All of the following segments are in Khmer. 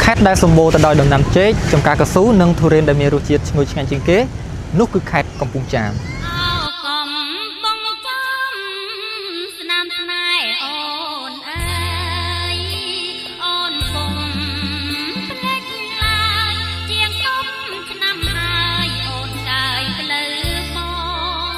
ខេត្តដែលសម្បូរទៅដោយដំណាំចេកចំការកៅស៊ូនិងទុរេនដែលមានរសជាតិឈ្ងុយឆ្ងាញ់ជាងគេនោះគឺខេត្តកំពង់ចាម កំពង់ចាមស្នាមស្នេហ៍អូនអើយអូនពុំភ្លេចឡើយជាងសុំឆ្នាំហើយអូនកាយផ្លូវបង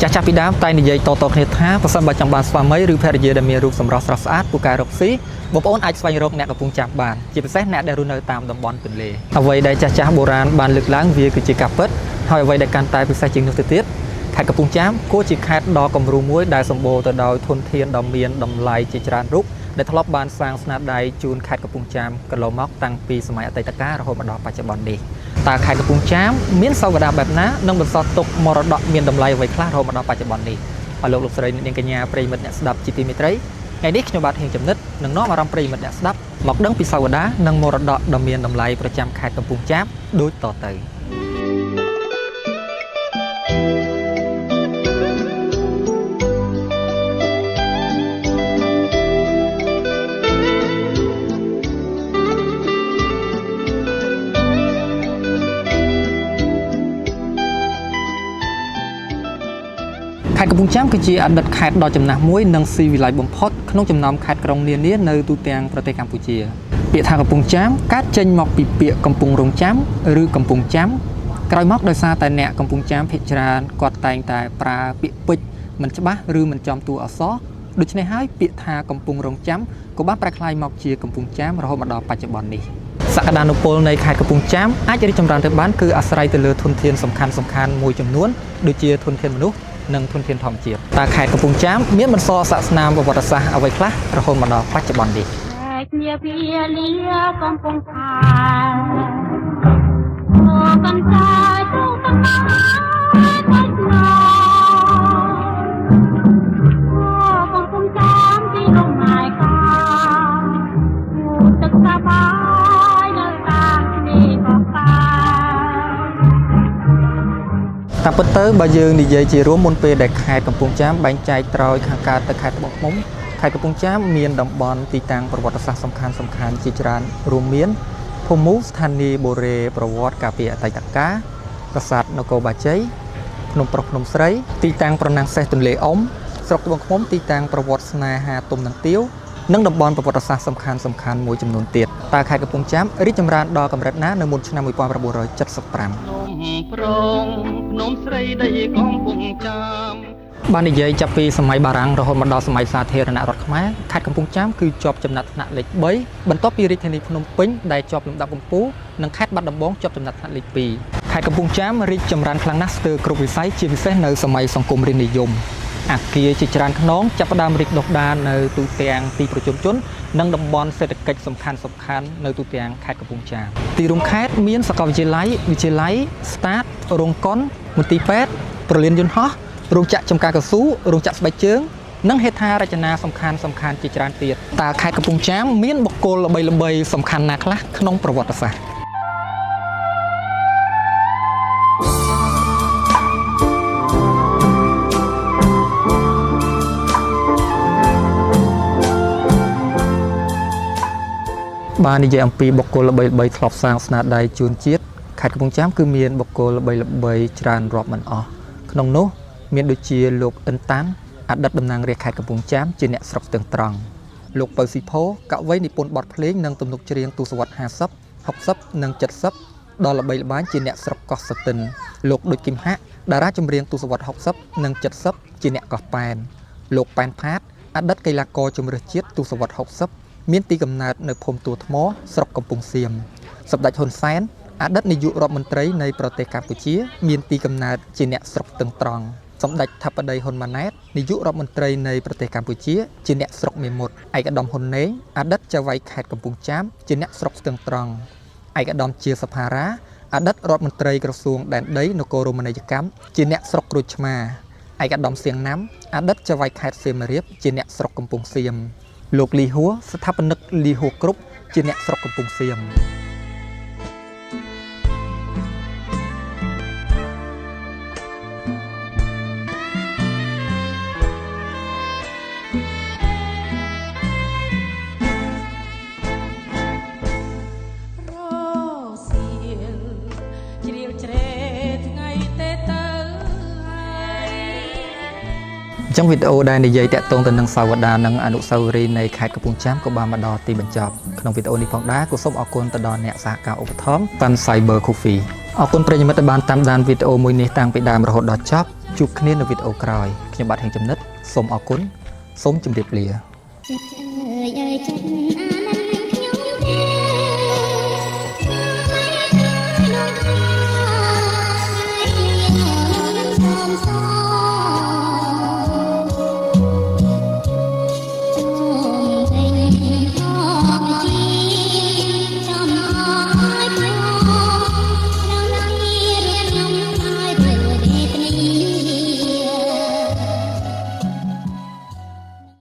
ចាស់ចាស់ពីដើមតែនិយាយតៗគ្នាថាប្រសិនបើចង់បានស្វាមីឬភរិយាដែលមានរូបសម្រស់ស្រស់ស្អាតពូកែរកស៊ីបងប្អូនអាចស្វែងរកអ្នកកំពង់ចាមបានជាពិសេសអ្នកដែលរស់នៅតាមតំបន់ទន្លេអ្វីដែលចាស់ចាស់បុរាណបានលើកឡើងវាគឺជាការពិតហើយអ្វីដែលកាន់តែពិសេសជាងនោះទៅទៀតខេត្តកំពង់ចាមគួរជាខេត្តដ៏គំរូមួយដែលសម្បូរទៅដោយធនធានដ៏មានតម្លៃជាច្រើនរូបដែលធ្លាប់បានសាងស្នាដៃជូនខេត្តកំពង់ចាមកន្លងមកតាំងពីសម័យអតីតកាលរហូតមកដល់បច្ចុប្បន្ននេះតើខេត្តកំពង់ចាមមានសវតាបែបណានិងបន្សល់ទុកមរតកមានតម្លៃអ្វីខ្លះរហូតមកដល់បច្ចុប្បន្ននេះអស់លោកលោកស្រីអ្នកនាងកញ្ញាប្រិយមិត្តអ្នកស្ដាប់ជាទីមេត្រីថ្ងៃនេះខ្ញុំបាទហៀងចំណិតនឹងនាំអារម្មណ៍ប្រិយមិត្តអ្នកស្ដាប់មកដឹងពីសវតានិងមរតកដ៏មានតម្លៃប្រចាំខេត្តកំពង់ចាមដូចតទៅខេត្តកំពង់ចាមគឺជាអតីតខេត្តដ៏ចំណាស់មួយនិងស៊ីវិល័យបំផុតក្នុងចំណោមខេត្តក្រុងនានានៅទូទាំងប្រទេសកម្ពុជាពាក្យថាកំពង់ចាមកើតចេញមកពីពាក្យកំពង់រងចាំឬកំពង់ចាំក្រោយមកដោយសារតែអ្នកកំពង់ចាមភាគច្រើនគាត់តែងតែប្រើពាក្យពេចន៍មិនច្បាស់ឬមិនចំតួអក្សរដូច្នេះហើយពាក្យថាកំពង់រងចាំក៏បានប្រែក្លាយមកជាកំពង់ចាមរហូតមកដល់បច្ចុប្បន្ននេះសក្តានុពលនៃខេត្តកំពង់ចាមអាចរីកចម្រើនទៅបានគឺអាស្រ័យទៅលើធនធានសំខាន់ៗមួយចំនួនដូចជាធនធានមនុស្សនិងធនធានធម្មជាតិតើខេត្តកំពង់ចាមមានបន្សល់សាកស្នាមប្រវត្តិសាស្ត្រអ្វីខ្លះរហូតមកដល់បច្ចុប្បន្ននេះ ជាវេលាកំពុងខែអូកន្ចាយទូកណ្ដាលបាច់ណោអូកំពុងចាមទីលំម៉ែកាទឹកសបាយនៅតាមគ្នាកកា តាមពិតទៅបើយើងនិយាយជារួមមុនពេលដែលខេត្តកំពង់ចាមបែងចែកត្រើយខាងកើតទៅខេត្តត្បូងឃ្មុំខេត្តកំពង់ចាមមានតំបន់ទីតាំងប្រវត្តិសាស្ត្រសំខាន់ៗជាច្រើនរួមមានភូមិស្ថានីយ៍បុរេប្រវត្តិកាលពីអតីតកាលប្រាសាទនគរបាជ័យភ្នំប្រុសភ្នំស្រីទីតាំងប្រណាំងសេះទន្លេអុំស្រុកត្បូងឃ្មុំទីតាំងប្រវត្តិស្នេហាទុំនឹងទាវនិងតំបន់ប្រវត្តិសាស្ត្រសំខាន់ៗមួយចំនួនទៀតតើខេត្តកំពង់ចាមរីកចម្រើនដល់កម្រិតណានៅមុនឆ្នាំ1975 ភ្នំប្រងភ្នំស្រីដីកំពង់ចាម បាននិយាយចាប់ពីសម័យបារាំងរហូតមកដល់សម័យសាធារណរដ្ឋខ្មែរខេត្តកំពង់ចាមគឺជាប់ចំណាត់ថ្នាក់លេខ3បន្ទាប់ពីរាជធានីភ្នំពេញដែលជាប់លំដាប់កំពូលនិងខេត្តបាត់ដំបងជាប់ចំណាត់ថ្នាក់លេខ2ខេត្តកំពង់ចាមរីកចម្រើនខ្លាំងណាស់ស្ទើរគ្រប់វិស័យជាពិសេសនៅសម័យសង្គមរាស្ត្រនិយមអាគារជាច្រើនខ្នងចាប់ផ្ដើមរីកដុះដាលនៅទូទាំងទីប្រជុំជននិងតំបន់សេដ្ឋកិច្ចសំខាន់ៗនៅទូទាំងខេត្តកំពង់ចាមទីរួមខេត្តមានសាកលវិទ្យាល័យវិទ្យាល័យស្តាតរោងកុនមន្ទីរពេទ្យព្រលានយន្តហោះរោងចក្រចំការកៅស៊ូរោងចក្រស្បែកជើងនិងហេដ្ឋារចនាសំខាន់ៗជាច្រើនទៀតតើខេត្តកំពង់ចាមមានបុគ្គលល្បីៗសំខាន់ណាខ្លះក្នុងប្រវត្តិសាស្ត្របាននិយាយអំពីបុគ្គលល្បីៗធ្លាប់សាងស្នាដៃជូនជាតិខេត្តកំពង់ចាមគឺមានបុគ្គលល្បីៗច្រើនរាប់មិនអស់ក្នុងនោះមានដូចជាលោកអិនតាន់អតីតតំណាងរាស្ត្រខេត្តកំពង់ចាមជាអ្នកស្រុកស្ទឹងត្រង់លោកពៅស៊ីផូកវីនិពន្ធបទភ្លេងនិងទំនុកច្រៀងទសវត្ស50 60និង70ដ៏ល្បីល្បាញជាអ្នកស្រុកកោះសតិនលោកដូចគឹមហាក់តារាចម្រៀងទសវត្ស60និង70ជាអ្នកកោះប៉ែនលោកប៉ែនផាតអតីតកីឡាករជម្រើសជាតិទសវត្ស60មានទីកំណើតនៅភូមិទួលថ្មស្រុកកំពង់សៀមសម្ដេចហ៊ុនសែនអតីតនាយករដ្ឋមន្ត្រីនៃប្រទេសកម្ពុជាមានទីកំណើតជាអ្នកស្រុកស្ទឹងត្រង់សម្ដេចធិបតីហ៊ុនម៉ាណែតនាយករដ្ឋមន្ត្រីនៃប្រទេសកម្ពុជាជាអ្នកស្រុកមេមត់ឯកឧត្តមហ៊ុនណេងអតីតចៅហ្វាយខេត្តកំពង់ចាមជាអ្នកស្រុកស្ទឹងត្រង់ឯកឧត្តមជាសភារាអតីតរដ្ឋមន្ត្រីក្រសួងដែនដីនគរមណីយកម្មជាអ្នកស្រុកក្រូចឆ្មាឯកឧត្តមសៀងណាំអតីតចៅហ្វាយខេត្តសៀមរាបជាអ្នកស្រុកកំពង់សៀមលោកលីហួរស្ថាបនិកលីហួរគ្រប់ជាអ្នកស្រុកកំពង់សៀម អញ្ចឹងវីដេអូដែលនិយាយតាក់ទងទៅនឹងសាវតានិងអនុស្សាវរីយ៍នៃខេត្តកំពង់ចាមក៏បានមកដល់ទីបញ្ចប់ក្នុងវីដេអូនេះផងដែរក៏សូមអរគុណទៅដល់អ្នកសហការឧបត្ថម្ភ Tan Cyber Coffee អរគុណប្រិយមិត្តដែលបានតាមដានវីដេអូមួយនេះតាំងពីដើមរហូតដល់ចប់ជួបគ្នានៅវីដេអូក្រោយខ្ញុំបាទហេងចំណិតសូមអរគុណសូមជម្រាបលា ចិត្តអើយអើយចិត្តអា